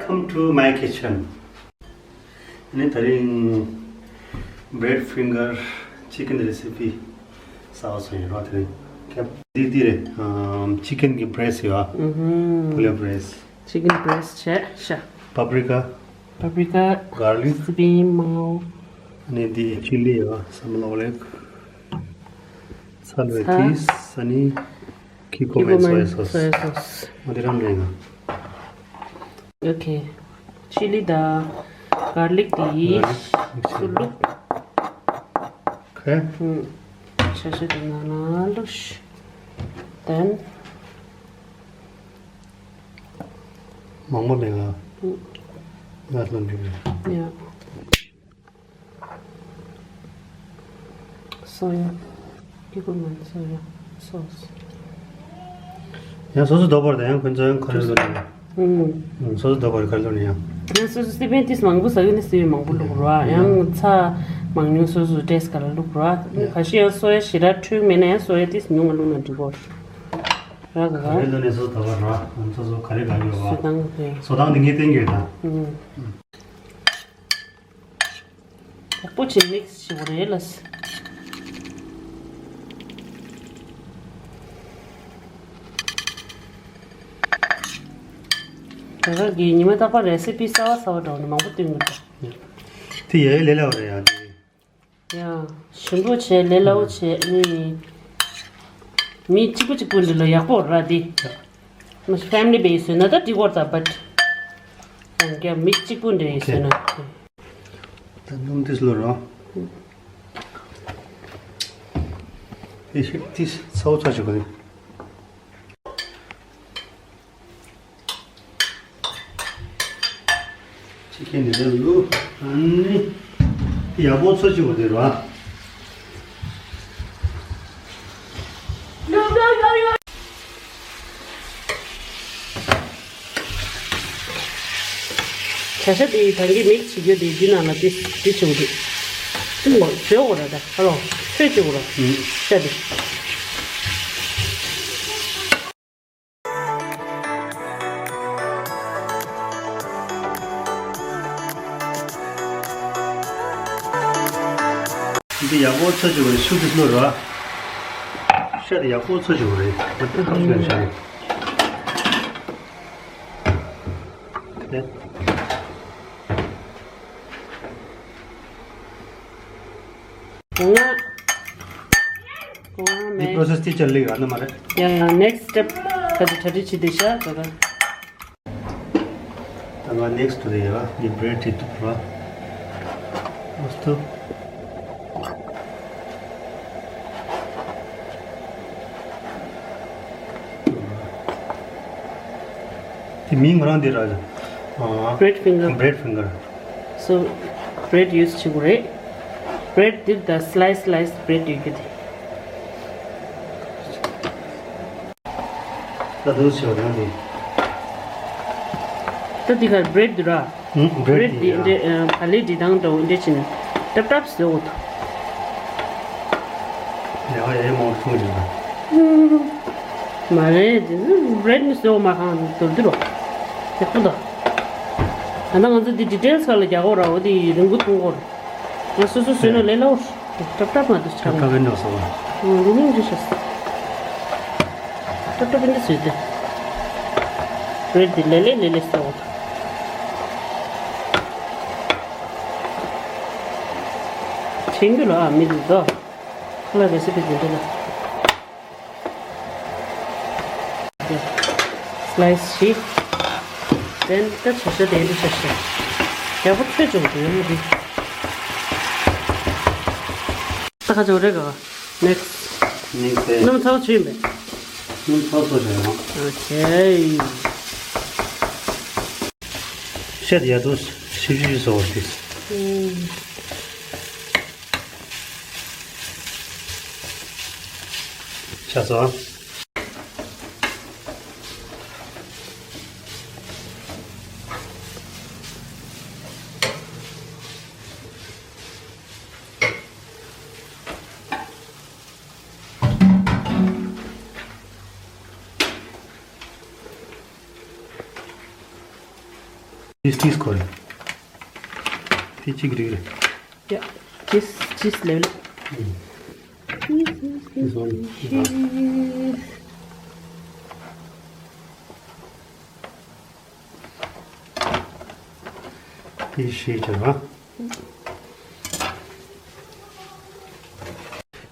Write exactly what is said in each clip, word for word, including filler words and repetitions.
Welcome to my kitchen. ཨ་ནི་དེ་རིང་bread finger chicken recipe ཟ་བ་སོང་ཡིན་རོགས། དེ་རིང་ཁྱབ་འདི་འདི་རེད། ཨམ་chicken གི་breast ཡོད། ཨུ་ཧུམ། Pulao breast. Chicken breast བྱས་ཤ། Paprika. Paprika. Garlic. Spring onion. ཨ་ནི་འདི་chili ཡོད། བསམ་བློ་ལེགས། ཚལ་བའི་ཚལ། ཏིས། ཨ་ནི་cucumber and soy sauce. Soy sauce. འོ་དེ་རང་ལེན་ན། Okay. Chili དང་garlic དེ་ཡིས་garlic mix སུ་བླུགས། Okay. ཧུམ། ཤ་ཤ་དེ་ནང་ན་བླུགས། Then མང་པོ་མེད་ལ། ཧུམ། ང་ལོན་འགྲིག་རེད། Yeah. Soya. Cucumber and soya sauce. ཡང་སོ་སོ་འདོད་པར་དང་ཡང་ཁོ་ཚོ་ཡང་ག་རེ་ལོན་ཡང་། ཨུམ། སོ་སོ་འདོད་པར་ག་རེ་ལོན་ཡང་། ཡང་སོ་སོ་སི་པན་ཏིས་མང་པོ་ཟ་གི་ནི་སི་པན་མང་པོ་བླུགས་རོགས། ཡང་ཚྭ་མང་ཉུང་སོ་སོ་taste ག་ལ་བླུགས་རོགས། ཁ་ཤས་ཡང་སོ་ཡ་ཞེ་དྲག་འཁྲུལ་མེད་ན་ཡང་སོ་ཡ་ཏིས་ཉུང་ང་བླུགས་ན་འགྲིག་གོ། ར་ག་ག་རེ་ལོན་ནས་སོ་སོ་འདོད་པར་རོགས། སོ་སོ་ག་རེ་ག་རེ་ཡོད་བ། སོ་དང་དེ། སོ་དང་དེ་ངས་བསྟན་གྱི་ཡོད་ད། ཨུམ། ཡག་པོ་བྱས་mix བྱེད་དགོས་རེད་ལ། ད་ག་གི་ཉི་མ་རྟག་པར་recipe གསར་བ་གསར་བ་འདྲ་བོ་ནི་མང་པོ་བཏོན་གི་འདུག་དེ་ཡ་ཡ་ལས་སླ་བ་རེད་ཡ་དེ། ཡ། ཞིམ་པོ་བྱས་ལས་སླ་བོ་བྱས་ནི། མི་གཅིག་པུ་གཅིག་པུ་འདྲ་ལ་ཡག་པོ་ར་དེ། ཡ། མ་family བས་བཟོས་ན་ད་འགྲིག་གོ་ད་but། ཡང་བསྐྱར་མི་གཅིག་པུ་འདྲ་ཡིས་བཟོས་ན། ད་སྣུམ་ཏིས་བླུགས་རོགས། ཨེ་ཤི་ཏིས་ཚ་བོ་ཚ་ཞིག་གོ་ནི། ཅི་ཁེ་ནི་རེད་ལུ། ཨ་ནི། ཡག་པོ་ཚོ་ཅིག་གོ་དེ་རོ། བྱ་ཤ་དེ་ད་གིན་mix བྱེད་རྒྱུ་དེ་འདི་ནང་ལ་དེ་དེ་བྱུང་དུས། ཅི་མོ་བྱོས་འོ་ར་ད་ཧ་ལོ་ཆོས་ཅི་འོ་ར། ཤ་དེ། འདི་ཡག་པོ་ཚོ་ཅིག་གོ་ཤུ་དེ་བླུགས་རོ། ཤ་དེ་ཡག་པོ་ཚོ་ཅིག་གོ་རེད། ཁ་ཤས་ཤ་རེད། གོང་ང་། གོང་ང་མེད། འདི་process དེ་ཅར་ལེགས་ར་ན་མ་རེད། ཡ་ཡ་next step ག་ཚོད་གྲ་སྒྲིག་བྱེད་དེ་ཤ་ག་ག་ད་ང་next དེ་ཡ་འདི་bread དེ་ཐུབ་ར། ཨོ་སྟོ། དེ་མིང་ང་རང་དེ་ར། ཨ། Bread finger. Bread finger. So bread use བྱེད་དགོས་རེད། bread འདི་ད་slice slice bread ཡོད་རྒྱུ་དེ། ད་དུ་ཞོ་དང་དེ། ད་འདི་གར་bread འདི་ར། ཨུམ། bread འདི་འདི་ཡ། འདྲ་ཨ་བ་ལི་འདི་དང་འདྲ་བོ་འདྲ་ཕྱིན། ཏབ་ཏབ་བཟོ་འོ་ཐོ། ཡ་ཡ་མང་ཐུང་རེད་ད། མ་རེད་འདི་bread མི་བཟོ་མ་ཁང་དུར་དུ་རོ། ཡག་པོ་ད། ད་ང་ཚོ་འདི་details ག་ལ་རྒྱག་གོ་ར་འོ་འདི་རིང་པོ་ཐུང་གོ་ར། ང་སོ་སོ་བཟོས་ན་ལས་སླ་བོ། ཏབ་ཏབ་མ་འདུག་ཆགས། ཏབ་ཏབ་ཡིན་འགྲོ་སོང་། ཨོ་འདི་མིན་འདི་ཤོད། ཏབ་ཏབ་ཡིན་འདི་བཟོས་ཏེ། bread འདི་ལེ་ལེ་ལེ་ལེ་བཟོ། ཆེན་པོ་ལ་ཨ་མི་འདུག་དོ། ཁ་ལག་recipe འདི་འདྲ་ལ། slice བྱེད། then ད་བྱ་བྱ་དེ་འདྲ་བྱ་བྱ། ཡག་པོ་ཚོས་བྱུང་དུས་ཡོང་གི། ད་ཁ་ཅོག་རེ་ག next next day སྣུམ་ཚ་བོ་བྱུང་པས། སྣུམ་ཚ་བོ་བྱུང་ཡང་། okay ཤད་ཡ་དུ་ཤིབ་ཤིབ་བཟོ་བ་ཞིག་ཆ་ཚང་། ཅིས་ཅིས་ཁོ་རེ། དེ་གཅིག་རེད། ཡ། ཅིས་ཅིས་ལེབ་ལེབ། This one. དེ་ཤེས་བྱ་བ།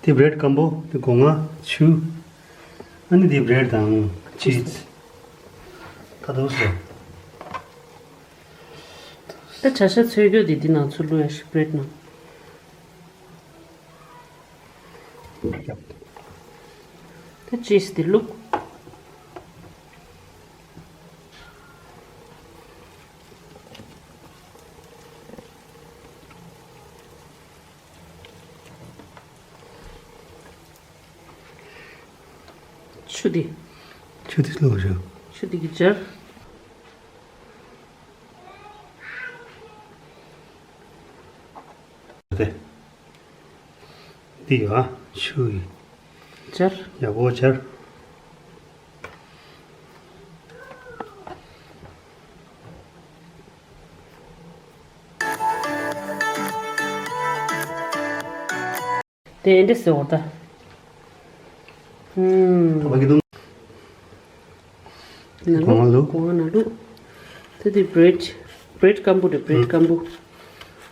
དེ་བྷི་རེད་སྐམ་པོ། དེ་སྒོ་ང་ཆུ། ཨ་ནི་དེ་བྷི་རེད་དང་ཅིས། ད་དུང་སོ། ད་བྱ་ཤ་འཚོལ་རྒྱུ་དེ་འདི་ནང་ཚུར་བླུགས་ཡ་ཤི་བྷི་རེད་ནང་། ད་ཅིས་དེ་བླུགས། ཆུ་དེ། ཆུ་དེ་བླུགས་ཤོག་ཆུ་དེ་གི་སྦྱར། དེ། འདི་ཡ་ཆུ་ཡི། སྦྱར། ཡག་པོ་སྦྱར། དེ་འདྲ་ཟེར་བ་ད། ཧུམ། ད་བ་གི་དུང་། ནང་ལུག་གོང་ལུག་གོང་ནང་ལུག་དེ་དེ་བྷི་རེད། བྷི་རེད་སྐམ་པོ་རེད། བྷི་རེད་སྐམ་པོ།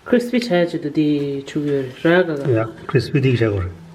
ཁི་རི་སི་པི་ཆགས་ཡ་ཆེད་དུ་དེ་བྱུག་ཡོད་རེད་ར་ག་ག་ཡ། ཁི་རི་སི་པི་དེ་བྱ་དགོས་རེད།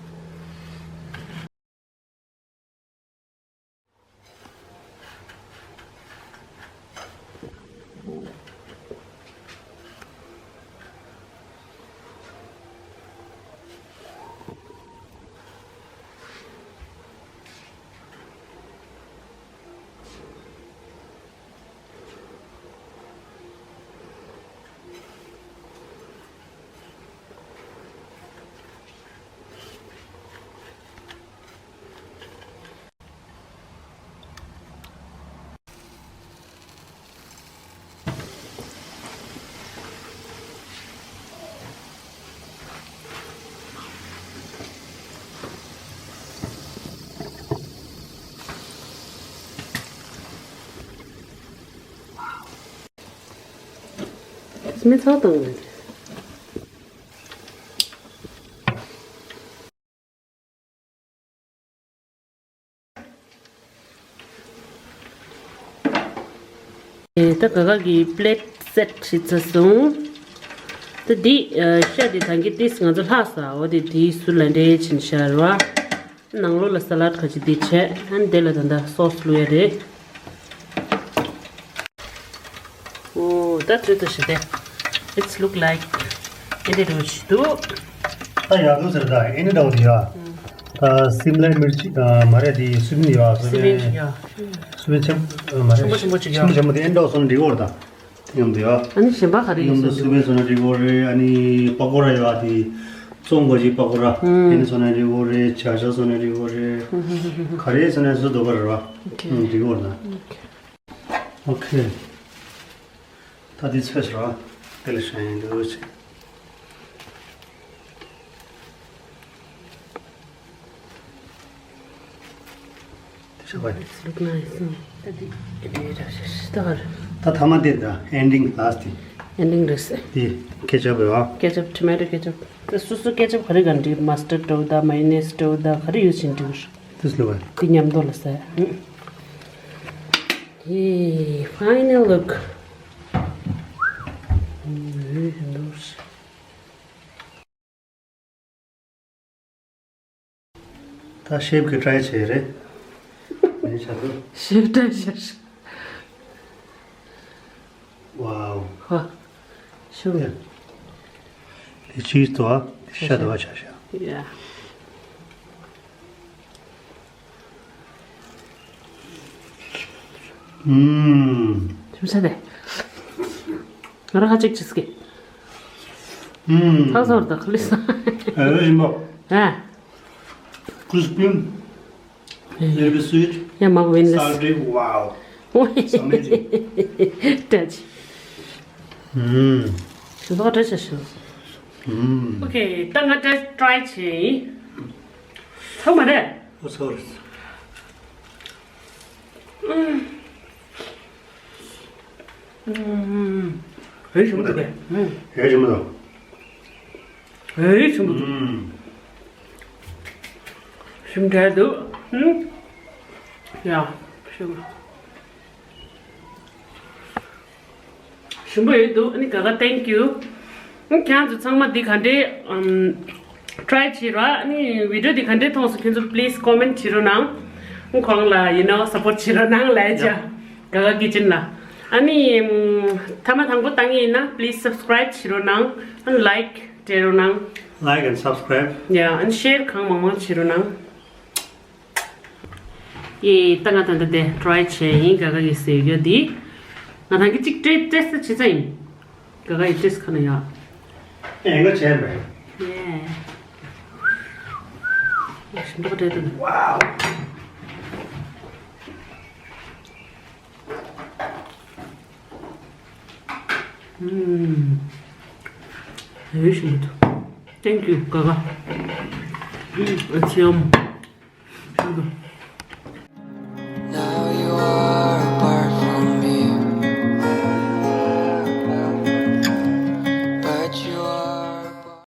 སྨན་ཚགས་བཏང་ནས། ད་ག་ག་གི་པི་ལེ་ཊི་སེ་ཊི་བྱེད་ཚར་སོང་། ད་འདི་ཤ་འདི་ད་གིན་ཏིས་ང་ཚོ་ལྷག་ས་འོ་དེ་དེའི་ཟུར་ལ་འདྲེས་ཕྱིན་ཤར་བ། ནང་ལོགས་ལ་ས་ལད་ཁ་ཅིག་འདི་བྱས། ཨ་ནི་དེ་ལ་ད་ལྟ་སོ་སི་བླུགས་ཡ་རེད། ཨོ་ད་དུས་ད་ཞི་དེ། It's look like ཨེ་འདྲ་རུ་ཞིག་འདུག་ད་ཡག་འདུག་ཟེར། ད་ཨེ་འདྲ་འདྲ་བོ་དེ་ཡ། ད་སིམ་ལའི་མིར་ཅི་མ་རེད། དེ་སུ་བེན་ཡ། སུ་བེན་ཡ། སུ་བེན་ཆེན་མ་རེད། ཆེན་པོ་ཆེན་པོ་ཅིག་ཡ། ཆེན་པོ་ཆེན་པོ་དེ་ཨེ་འདྲ་བོ་སོང་འགྲིག་གོ་རེད་ད། མཉམ་དུ་ཡ། ཨ་ནི་གཞན་པ་ག་རེ་ཡིན་མཉམ་དུ་སུ་བེན་སོང་ན་འགྲིག་གོ་རེད། ཨ་ནི་པ་ཀོ་ར་ཡ་དེ་བཙོང་དགོས་ཅིག་པ་ཀོ་ར། ཨེ་ནི་སོང་ན་འགྲིག་གོ་རེད། བྱ་ཤ་སོང་ན་འགྲིག་གོ་རེད། ག་རེ་སོང་ན་སུ་དོ་ག་རེད་བ། འགྲིག་གོ་རེད་ད། ཨོ་ཁེ། ད་འདི་ཚོས་ར་དེ་ལ་ཤ་ཡིན་འདུག་ཅེས། དེ་ཤ་བ་ཡིན། It's look nice. ད་འདི་འདི་ར་ཤ་ཤ་ད་གར། ད་ཐ་མ་དེ་ད་ཨེན་ཌིང་ལཱ་སི་ཊི། ཨེན་ཌིང་རེད་ཟེར། དེ་ཀེ་ཅབ་ཡོད་ཨ། ཀེ་ཅབ། ཊོ་མེ་ཊོ་ཀེ་ཅབ། ད་སོ་སོ་ཀེ་ཅབ་ག་རེ་ག་འགྲིག་མ་སི་ཊར་འདྲ་བོ་ད་མ་ཡོ་ནེ་སི་འདྲ་བོ་ད་ག་རེ་ཡོད་བཞིན་འགྲིག་རེད། དེ་སུ་ལ་བ། དེ་མཉམ་དུ་ལ་ཟེར། ཧེ། ཕའི་ནལ་ལུག་ད་ཤེབ་ཀྱི་ཊ་རའི་བྱས་རེད། མིན་ཆ་དུ། ཤེབ་ཊ་རའི་བྱས། ཝའོ། ཧ། ཤུ། དེ་ཅིས་དོ། དེ་ཤ་དོ་བ་ཆ་ཤ། ཡ། ཨུམ། ཞུ་ས་དེ། ང་རང་ཧ་ཅིག་ཅིག་སྐད། ཨུམ། ཐག་ཚོར་དང་ཁ་ལི་ས། ཨེ་ཡིན་པ། ཨ། Crispy, little bit sweet, yeah, མ་གོ་ཝིན་ལེས། Salty, wow. It's amazing. ཏྲ་ཅི། ཨུམ། ཞུ་ཐོག་ཏྲ་ཅི་ཞུ། ཨུམ། Okay, ད་ང་ཏྲ་ཊ་རའི་བྱེད་ཡིན། ཚང་མ་རེད། ཨོ་སོ་རི། ཨུམ། ཨུམ། ཨེ་ཞིམ་པོ་འདུག་གས། ཨུམ། ཨེ་ཞིམ་པོ་འདུག་ཨེ་ཞིམ་པོ་འདུག་ཨུམ། ཞིམ་དྲགས་འདུག་ཨུམ། ཡ། ཞིམ་པོ། ཞིམ་པོ་ཡོད་འདུག་ཨ་ནི་ག་ག thank you། ཨ་ནི་ཁྱེད་ཚོ་ཚང་མ་འདི་ག་འདྲས་ཨམ་try བྱེད་ར། ཨ་ནི་video འདི་ག་འདྲས་མཐོང་སོང་ཁྱེད་ཚོ་please comment བྱེད་རོགས་གནང་། ཨ་ཁོང་ལ་you know support བྱེད་རོགས་གནང་ལབ་བྱ། ག་ག་kitchen ལ། ཨ་ནི་ཨམ་ཐ་མ་དང་པོ་བཏང་ཡིན་ན་please subscribe བྱེད་རོགས་གནང་། ཨ་ནི་like སྤྲད་རོགས་གནང་། Like and subscribe. ཡ། ཨ་ནི་share གང་མང་མང་བྱེད་རོགས་གནང་། ཡེ། ད་ང་ད་ལྟ་དེ་try བྱས་ཡིན། ག་ག་གི་ཟས་ཡོད་འདི། ང་ད་གིན་གཅིག་taste taste བྱེད་ས་ཡིན། ག་ག་ཡི་taste ཁ་ན་ཡ། ཨེ་ང་བྱས་པས། ཡེ། ཞིམ་པོ་འདྲ་འདུག Wow. ཨུམ། ཡེ་ཞིམ་པོ་འདུག Thank you ག་ག་ཨུམ། ཨ་ཙི་ཡམ། ཞིམ་པོ་འདུག